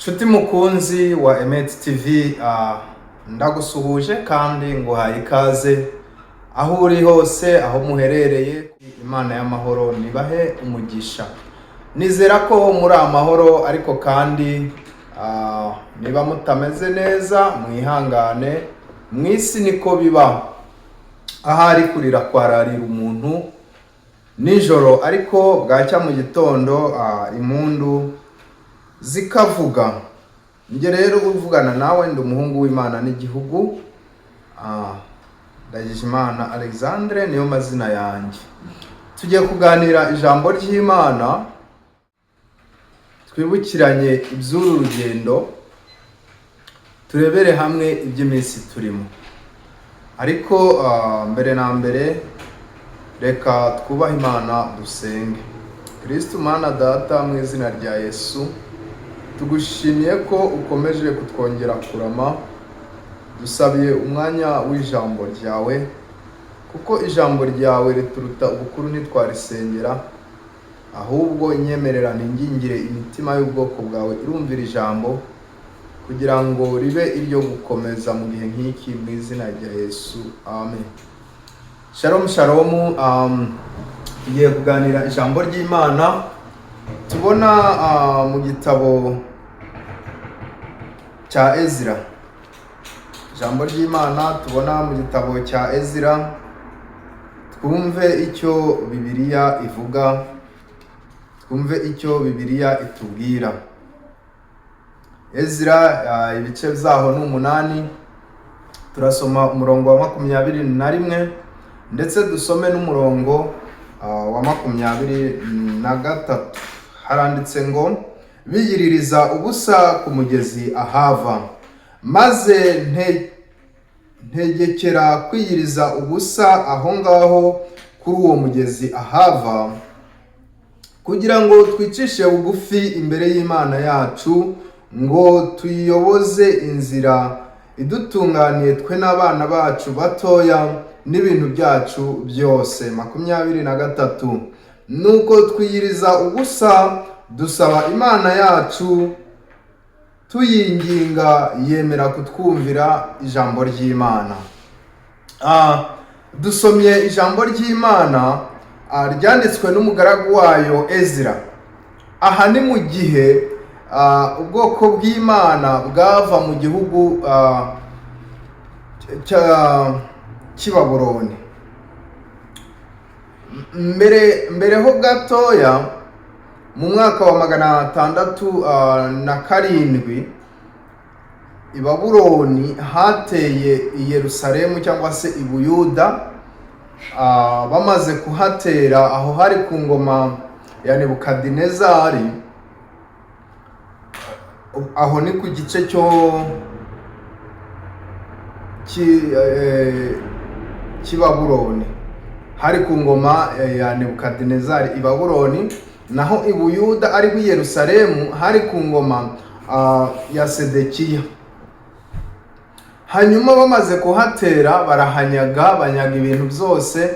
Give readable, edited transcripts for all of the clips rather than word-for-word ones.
Nshuti mukunzi wa Emet TV, ndagusuhuje kandi nguhaye ikaze aho uri hose, aho muherereye. Imana y'amahoro nibahe umugisha. Nizera ko muri amahoro, ariko kandi niba mutameze neza mwihangane, mu isi niko biba. Ahari kurira kwararira umuntu nijoro, ariko bwacya mu gitondo impundu zikavuga. Njye rero uvugana nawe ndi umuhungu w'Imana n'igihugu, Ndagijimana Alexandre niyo mazina yanjye. Tugiye kuganira ijambo ry'Imana, twibukiranye iby'uru rugendo, turebere hamwe iby'iminsi turimo. Ariko mbere na mbere reka twubahe Imana, dusenge. Kristu Mana Data, mu izina rya Yesu tugushimiye ko ukomeje kutwongera kurama. Dusabiye umwanya w'ijambo ryawe, kuko ijambo ryawe rituruta ubukuru, ntitwarisengera. Ahubwo nyemerera ningingire imitima y'ubwoko bwawe irumvira ijambo, kugira ngo ribe iryo gukomeza mu gihe nk'iki, mu izina rya Yesu, amen. Shalom shalom. Tugiye kuganira ijambo ry'Imana tubona mu gitabo cya Ezira. Ijambo ry'Imana tubona mu gitabo cya Ezira, twumve icyo Bibiliya ivuga, twumve icyo Bibiliya itubwira. Ezira, ibice byaho ni 8, turasoma umurongo wa 21, ndetse dusome n'umurongo wa 23. Haranditse ngo: "Biyiririza ubusa ku mugezi Ahava, maze ntegekera kwiyiriza ubusa aho ngaho kuri uwo mugezi Ahava, kugira ngo twicishe bugufi imbere y'Imana yacu, ngo tuyiyoboze inzira idutunganiye, twe n'abana bacu batoya n'ibintu byacu byose." 23: "Nuko twiyiriza ubusa, dusaba Imana yacu, tuyinginga, yemera kutwumvira." Ijambo ry'Imana. Dusomye ijambo ry'Imana ryanditswe n'umugaragu wayo Ezira. Aha ni mu gihe ubwoko bw'Imana bwava mu gihugu cy'i Babuloni. Mbere mbere ho gatoya, mu mwaka wa 607, i Babuloni hateye i Yerusalemu cyangwa se i Buyuda. Bamaze kuhatera, aho hari ku ngoma ya Nebukadinezari. Aho ni ku gice cyo cy'i Babuloni, hari ku ngoma ya Nebukadinezari i Babuloni. Naho i Buyuda, ariho i Yerusalemu, hari ku ngoma ya Sedekiya. Hanyuma bamaze kuhatera barahanyaga, banyaga ibintu byose,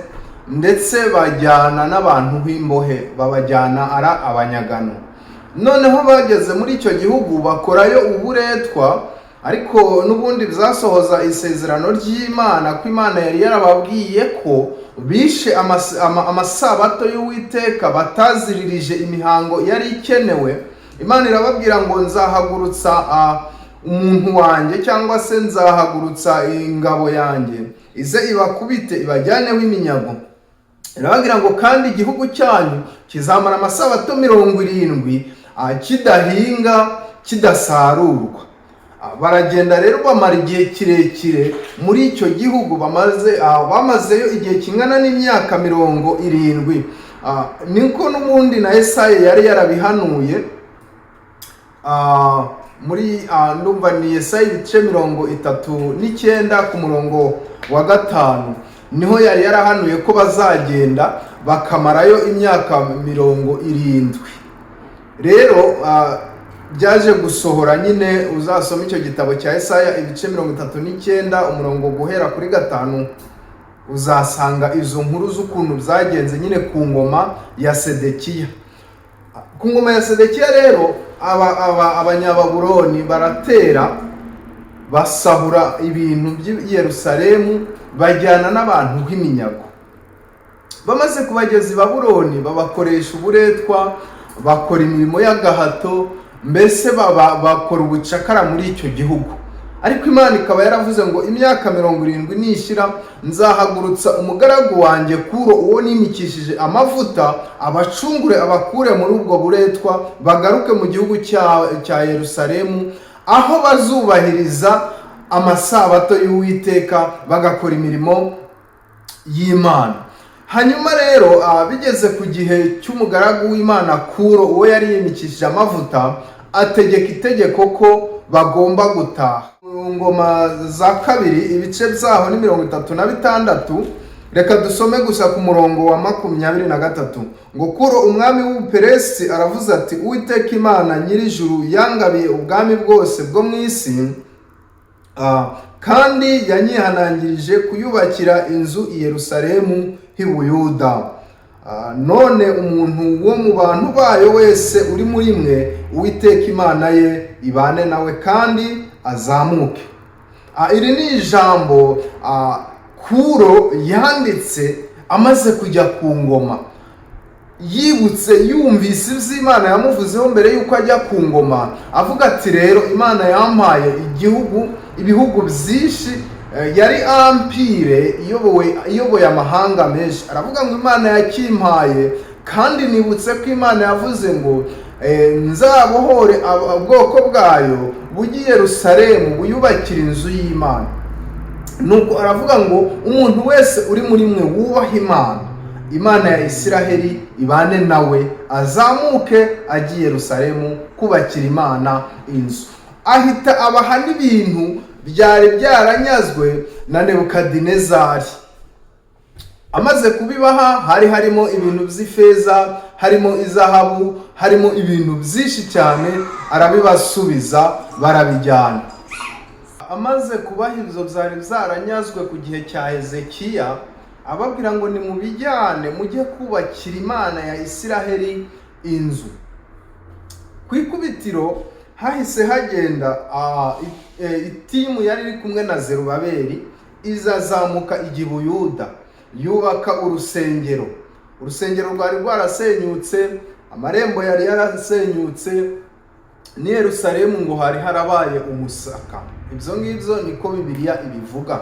ndetse bajyana n'abantu b'imbohe, babajyana ari abanyagano. Noneho bageze muri icyo gihugu bakorayo uburetwa, ariko n'ubundi byasohoza isezerano ry'Imana, ko Imana yari yarababwiye ko bishe amasabato y'Uwiteka, bataziririje imihango yari ikenewe. Imana irababwira ngo: "Nzahagurutsa umuntu wanjye, cyangwa se nzahagurutsa ingabo yanjye, ize ibakubite, ibajyaneho iminyago." Irababwira ngo: "Kandi igihugu cyanyu kizamara amasabato 70 kidahinga, kidasarurwa." Baragenda rero, bamara igihe kirekire muri icyo gihugu. Bamazeyo igihe kingana n'imyaka 70. Niko n'ubundi na Yesaya yari yarabihanuye. Muri ndumva ni Yesaya ibice 39 ku murongo wa 5, niho yari yarahanuye ko bazagenda bakamarayo imyaka 70. Rero byaje gusohora nyine. Uzasoma icyo gitabo cya Yesaya ibice 39, umurongo guhera kuri 5, uzasanga izo nkuru z'ukuntu byagenze nyine ku ngoma ya Sedekiya. Ku ngoma ya Sedekiya rero Abanyababuloni baratera, basahura ibintu by'i Yerusalemu, bajyana n'abantu nk'iminyago. Bamaze kubageza i Babuloni, babakoresha uburetwa, bakora imirimo y'agahato, mbese bakora ubucakara muri icyo gihugu. Ariko Imana ikaba yaravuze ngo: "Imyaka 70 nishira, nzahagurutsa umugaragu wanjye Kuro, uwo nimikishije amavuta, abacungure, abakure muri ubwo buretwa, bagaruke mu gihugu cya Yerusalemu, aho bazubahiriza amasabato y'Uwiteka, bagakora imirimo y'Imana." Hanyuma rero bigeze ku gihe cy'umugaragu w'Imana Kuro, uwo yari yimikishije amavuta, ategeka itegeko ko bagomba gutaha. Mu Ngoma za Kabiri, ibice byaho ni 36. Reka dusome gusa ku murongo wa 23 ngo: "Kuro umwami w'Ubuperesi aravuze ati: 'Uwiteka Imana nyir'ijuru yangabiye ubwami bwose bwo mu isi, kandi yanyihanangirije kuyubakira inzu i Yerusalemu h'i Buyuda. None umuntu wo mu bantu bayo wese uri muri mwe, Uwiteka Imana ye ibane nawe kandi azamuke.'" Iri ni ijambo Kuro yanditse amaze kujya ku ngoma, yibutse, yumvise iby'Imana yamuvuzeho mbere y'uko ajya ku ngoma, avuga ati: "Rero Imana yampaye igihugu, ibihugu byinshi." Yari empire iyoboye amahanga menshi. Aravuga ngo: "Imana yakimpaye, kandi nibutse ko Imana yavuze ngo nzabohore ubwoko bwayo bujye i Yerusalemu buyubakire inzu y'Imana." Nuko aravuga ngo: "Umuntu wese uri muri mwe wubaha Imana, Imana ya Isiraheli ibane nawe, azamuke ajye i Yerusalemu kubakira Imana inzu." Ahita abaha n'ibintu byari byaranyazwe na Nebukadinezari. Amaze kubibaha, hari harimo ibintu by'ifeza, harimo izahabu, harimo ibintu byinshi cyane, arabibasubiza, barabijyana. Amaze kubaha ibyo byari byaranyazwe ku gihe cya Hezekiya, ababwira ngo: "Nimubijyane mujye kubakira Imana ya Isiraheli inzu." Ku ikubitiro hahise hagenda iteam yari iri kumwe na Zerubabeli, izazamuka ijya i Buyuda, yubaka urusengero. Urusengero rwari rwarasenyutse, amarembo yari yarasenyutse, n'i Yerusalemu ngo hari harabaye umusaka. Ibyo ngibyo niko Bibiliya ibivuga.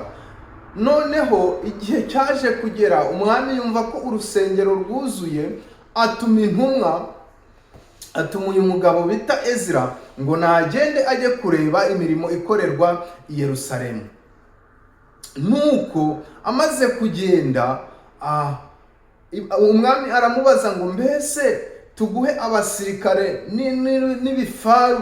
Noneho igihe cyaje kugera, umwami yumva ko urusengero rwuzuye, atuma intumwa, atuma uyu mugabo bita Ezra ngo nagende ajye kureba imirimo ikorerwa i Yerusalemu. Nuko amaze kugenda, umwami aramubaza ngo: "Mbese tuguhe abasirikare n'ibifaru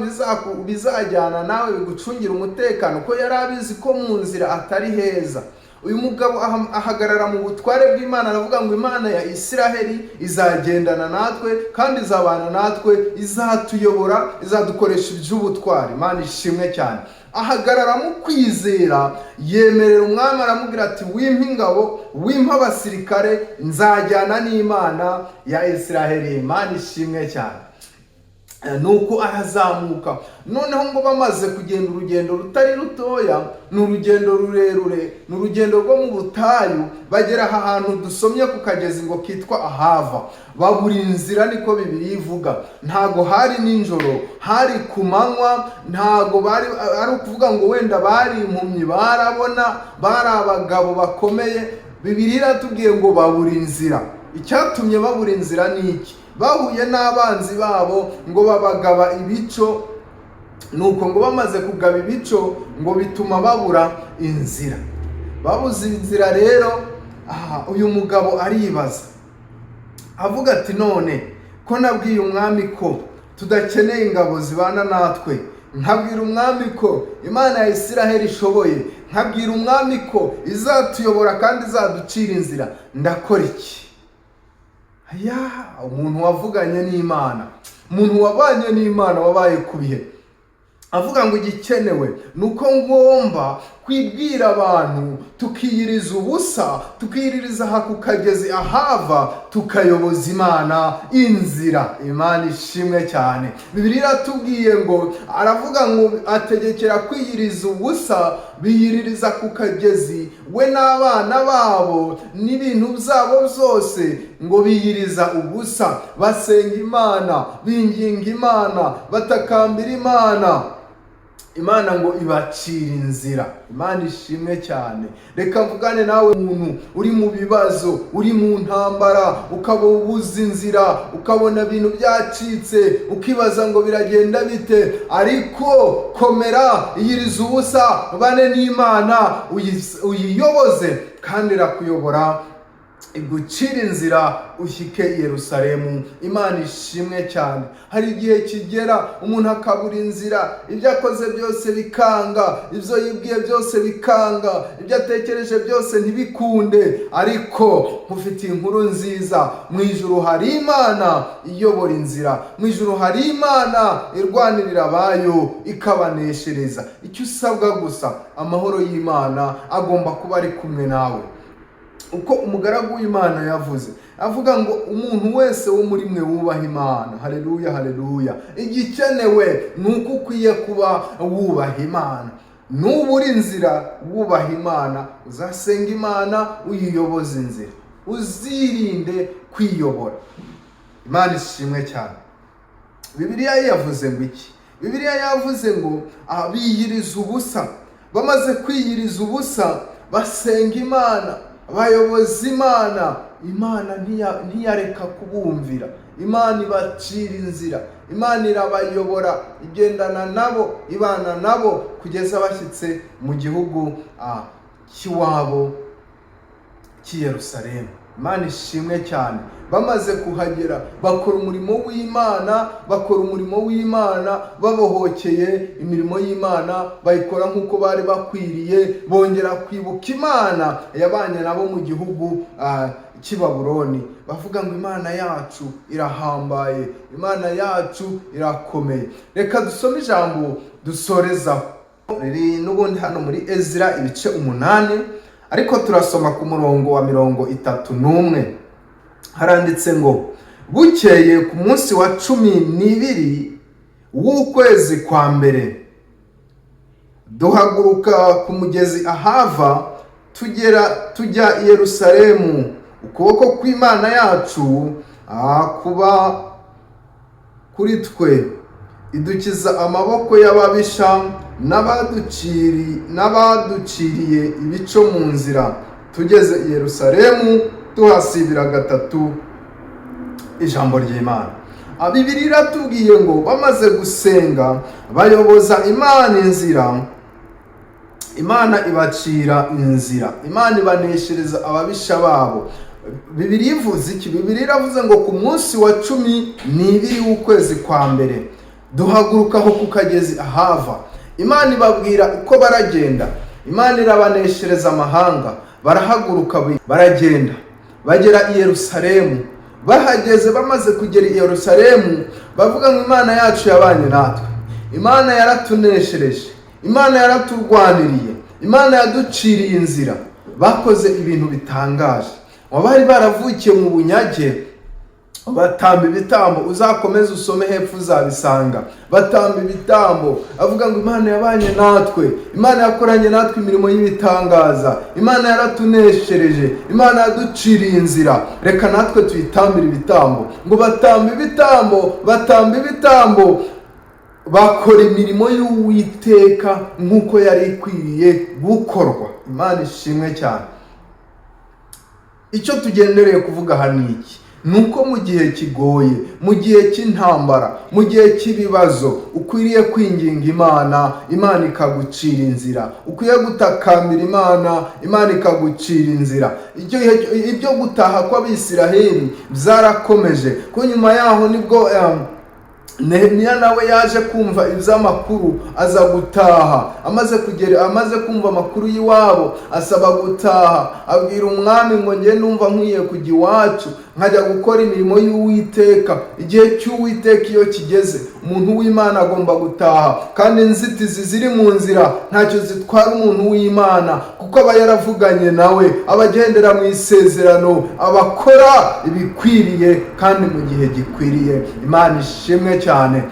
bizajyana nawe bigucungira umutekano?" Ko yari abizi ko mu nzira atari heza. Uyu mugabo ahagarara mu butware bw'Imana, aravuga ngo: "Imana ya Isiraheli izagendana natwe kandi izabana natwe, izatuyobora, izadukoresha iby'ubutwari." Imana ishimwe cyane. Ahagarara mu kwizera, yemerera umwami, aramubwira ati: "Wimpa ingabo, wimpa abasirikare, nzajyana n'Imana ya Isiraheli." Imana ishimwe cyane. Nuko arazamuka. Noneho ngo bamaze kugenda urugendo rutari rutoya, ni urugendo rurerure, ni urugendo rwo mu butayu, bagera aha hantu dusomye ku kagezi ngo kitwa Ahava, babura inzira. Niko Bibiliya ivuga. Ntago hari nijoro, hari ku manywa. Ntago bari ari ukuvuga ngo wenda bari impumyi, barabona, bari abagabo bakomeye. Bibiliya iratubwiye ngo babura inzira. Icyatumye babura inzira ni iki? Bahuye n'abanzi babo, ngo babagaba ibico. Nuko ngo bamaze kugaba ibico, ngo bituma babura inzira. Babuze inzira rero, aha uyu mugabo aribaza, avuga ati: "None ko nabwiye umwami ko tudakeneye ingabo zibana natwe, nkabwira umwami ko Imana ya Isiraheli ishoboye, nkabwira umwami ko izatuyobora kandi izaducira inzira, ndakora iki?" Ya umuntu wavuganye n'Imana, umuntu wabanye n'Imana, wabaye ku bihe. Avuga ngo igikenewe ni uko ngomba kwibwira abantu, tukiyiriza ubusa, tukiyiririza aha ku kagezi Ahava, tukayoboza Imana inzira. Imana ishimwe cyane. Bibiliya iratubwiye ngo, aravuga ngo ategekera kwiyiriza ubusa, biyiririza ku kagezi, we n'abana babo n'ibintu byabo byose, ngo biyiriza ubusa, basenga Imana, binginga Imana, batakambira Imana. Imana ngo ibacira inzira. Imana ishimwe cyane. Reka mvugane nawe muntu uri mu bibazo, uri mu ntambara, ukaba ubuze inzira, ukabona ibintu byacitse, ukibaza ngo biragenda bite? Ariko komera, iyiriza ubusa, ubane n'Imana, uyiyoboze kandi irakuyobora, igucira inzira ushyike i Yerusalemu. Imana ishimwe cyane. Hari igihe kigera umuntu akabura inzira, ibyo akoze byose bikanga, ibyo yibwiye byose bikanga, ibyo atekereje byose ntibikunde. Ariko nkufitiye inkuru nziza: mu ijuru hari Imana iyobora inzira, mu ijuru hari Imana irwanirira abayo ikabaneshereza. Icyo usabwa gusa, amahoro y'Imana agomba kuba ari kumwe nawe. Uko umugaragu w'Imana yavuze, avuga ngo umuntu wese wo muri mwe wubaha Imana. Haleluya, haleluya. Igikenewe ni uko ukwiye kuba wubaha Imana. Nubura inzira, wubaha Imana, uzasenga Imana, uyiyoboza inzira, uzirinde kwiyobora. Imana ishimwe cyane. Bibiliya yavuze ngo iki? Bibiliya yavuze ngo biyiriza ubusa. Bamaze kwiyiriza ubusa, basenga Imana, bayoboza Imana. Imana ntiyareka kubumvira. Imana ibacira inzira, Imana irabayobora, igendana nabo, ibana nabo kugeza bashyitse mu gihugu cy'iwabo cy'i Yerusalemu. Imana ishimwe cyane. Bamaze kuhagera, bakora umurimo w'Imana, bakora umurimo w'Imana babohokeye. Imirimo y'Imana bayikora nk'uko bari bakwiriye, bongera kwibuka Imana yabanye nabo mu gihugu cy'i Babuloni. Bavuga ngo Imana yacu irahambaye, Imana yacu irakomeye. Reka dusome ijambo dusorezaho, riri n'ubundi hano muri Ezira ibice 8, ariko turasoma ku murongo wa 31. Haranditse ngo: "Bukeye ku munsi wa 12 w'ukwezi kwa mbere, duhaguruka ku mugezi Ahava, tugera tujya i Yerusalemu. Ukuboko kw'Imana yacu kuba kuri twe, idukiza amaboko y'ababisha n'abaduciriye ibico mu nzira. Tugeze i Yerusalemu, tuhasibira gatatu." Ijambo ry'Imana. Bibiliya iratubwiye ngo bamaze gusenga, bayoboza Imana inzira, Imana ibacira inzira, Imana ibaneshereza ababisha babo. Bibiliya ivuze iki? Bibiliya iravuze ngo ku munsi wa 12 w'ukwezi kwa mbere, duhaguruka aho ku kagezi Ahava. Imana ibabwira uko baragenda, Imana irabaneshereza amahanga. Barahaguruka, baragenda, bagera i Yerusalemu. Bahageze, bamaze kugera i Yerusalemu, bavuga ngo Imana yacu yabanye natwe, Imana yaratuneshereje, Imana yaraturwaniriye, Imana yaduciriye inzira. Bakoze ibintu bitangaje. Bari baravukiye mu bunyage, batamba ibitambo. Uzakomeze usome hepfo uzabisanga. Batamba ibitambo, avuga ngo Imana yabanye natwe, Imana yakoranye natwe imirimo y'ibitangaza, Imana yaratuneshereje, Imana yaduciriye inzira, reka natwe tuyitambire ibitambo. Ngo batamba ibitambo, batamba ibitambo, bakora imirimo y'Uwiteka nk'uko yari ikwiriye gukorwa. Imana ishimwe cyane. Icyo tugendereye kuvuga aha ni iki? Ni uko mu gihe kigoye, mu gihe cy'intambara, mu gihe cy'ibibazo, ukwiriye kwinginga Imana, Imana ikagucira inzira. Ukwiye gutakambira Imana, Imana ikagucira inzira. Ibyo gutaha kw'Abisiraheli byarakomeje, ko nyuma yaho nibwo Nehemiya nawe yaje kumva iby'amakuru, aza gutaha. Amaze kugera, amaze kumva amakuru y'iwabo, asaba gutaha, abwira umwami ngo njye numva nkwiye kujya iwacu. nkajya gukora imirimo y'Uwiteka. Igihe cy'Uwiteka iyo kigeze, umuntu w'Imana agomba gutaha, kandi inzitizi ziri mu nzira ntacyo zitwara umuntu w'Imana, kuko aba yaravuganye nawe, aba agendera mu isezerano, aba akora ibikwiriye kandi mu gihe gikwiriye. Imana ishimwe cyane.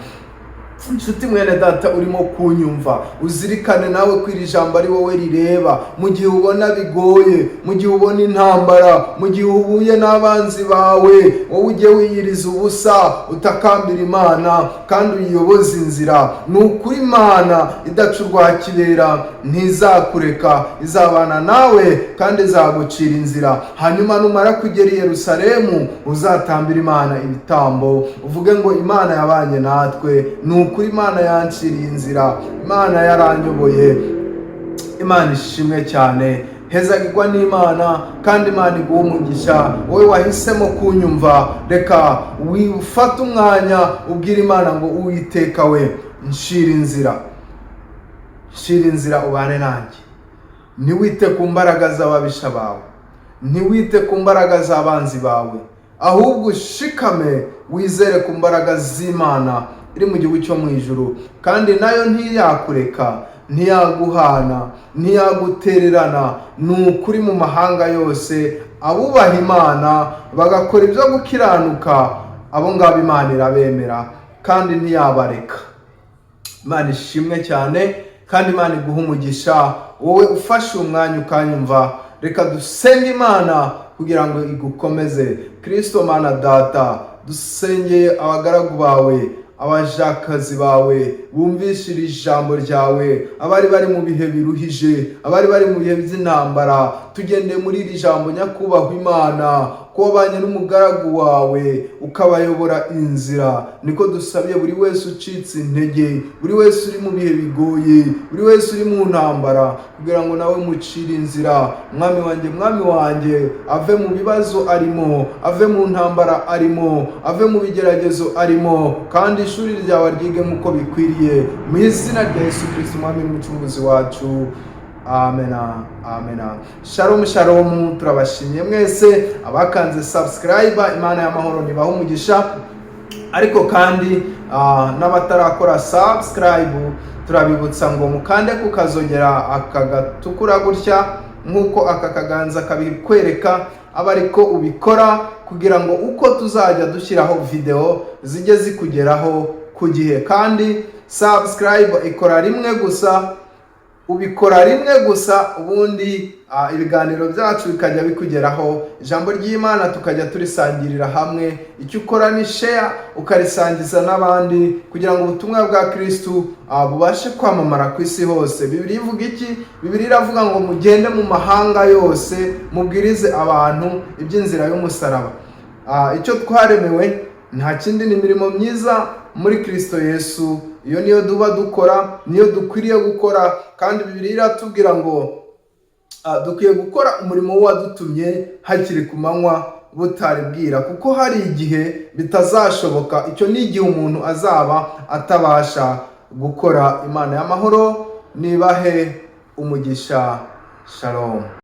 Inshuti mwene data urimo kunyumva, uzirikane nawe ko iri jambo ari wowe rireba. Mu gihe ubona bigoye, mu gihe ubona intambara, mu gihe uhuye n'abanzi bawe, wowe ujye wiyiriza ubusa, utakambira Imana kandi uyiyoboze inzira. Ni ukuri, Imana idaca urwa kibera ntizakureka, izabana nawe kandi izagucira inzira. Hanyuma numara kugera i Yerusalemu, uzatambira Imana ibitambo, uvuge ngo: "Imana yabanye natwe, ni ukuri Imana yanciriye inzira, Imana yaranyoboye." Imana ishimwe cyane. Hezagirwa n'Imana kandi Imana iguha umugisha, wowe wahisemo kunyumva. Reka wifate umwanya ubwire Imana ngo: "Uwiteka we, nshira inzira, nshira inzira, ubane nanjye." Ntiwite ku mbaraga z'ababisha bawe, ntiwite ku mbaraga z'abanzi bawe, ahubwo ushikame wizere ku mbaraga z'Imana iri mu gihugu cyo mu ijuru, kandi nayo ntiyakureka, ntiyaguhana, ntiyagutererana. Ni ukuri, mu mahanga yose abubaha Imana bagakora ibyo gukiranuka, abo ngabo Imana irabemera kandi ntiyabareka. Imana ishimwe cyane kandi Imana iguha umugisha, wowe ufashe umwanya ukanyumva. Reka dusenge Imana kugira ngo igukomeze. Kirisito Mana Data, dusengeye abagaragu bawe, abajakazi bawe bumvise iri jambo ryawe, abari bari mu bihe biruhije, abari bari mu bihe by'intambara. Tugendeye muri iri jambo, Nyakubahwa Imana, ko wabanye n'umugaragu wawe ukabayobora inzira, niko dusabye buri wese ucitse intege, buri wese uri mu bihe bigoye, buri wese uri mu ntambara, kugira ngo nawe mucire inzira. Mwami wanjye, Mwami wanjye, ave mu bibazo arimo, ave mu ntambara arimo, ave mu bigeragezo arimo, kandi ishuri ryawe ryige nk'uko bikwiriye, mu izina rya Yesu Kirisito, Umwami n'Umucunguzi wacu. Amena, amena. Shalom, shalom. Turabashimiye mwese abakanze subscribe. Imana y'amahoro nibaha umugisha. Ariko kandi n'abatarakora subscribe, turabibutsa ngo mukande kukazogera aka gatukura gutya, nk'uko aka kaganza kabikwereka, aba ariko ubikora, kugira ngo uko tuzajya dushyiraho video zijye zikugeraho ku gihe. Kandi subscribe ikora rimwe gusa, ubikora rimwe gusa, ubundi ibiganiro byacu bikajya bikugeraho, ijambo ry'Imana tukajya turisangirira hamwe. Icyo ukora ni share, ukarisangiza n'abandi, kugira ngo ubutumwa bwa Kirisitu bubashe kwamamara ku isi hose. Bibiliya ivuga iki? Bibiliya iravuga ngo: "Mugende mu mahanga yose, mubwirize abantu iby'inzira y'umusaraba." Icyo twaremewe nta kindi, ni imirimo myiza muri Kirisito Yesu. Iyo niyo duba dukora, niyo dukwiriye gukora. Kandi Bibiliya iratubwira ngo dukwiye gukora umurimo w'uwadutumye hakiri ku manywa, butari bwira, kuko hari igihe bitazashoboka. Icyo ni igihe umuntu azaba atabasha gukora. Imana y'amahoro nibahe umugisha. Shalom.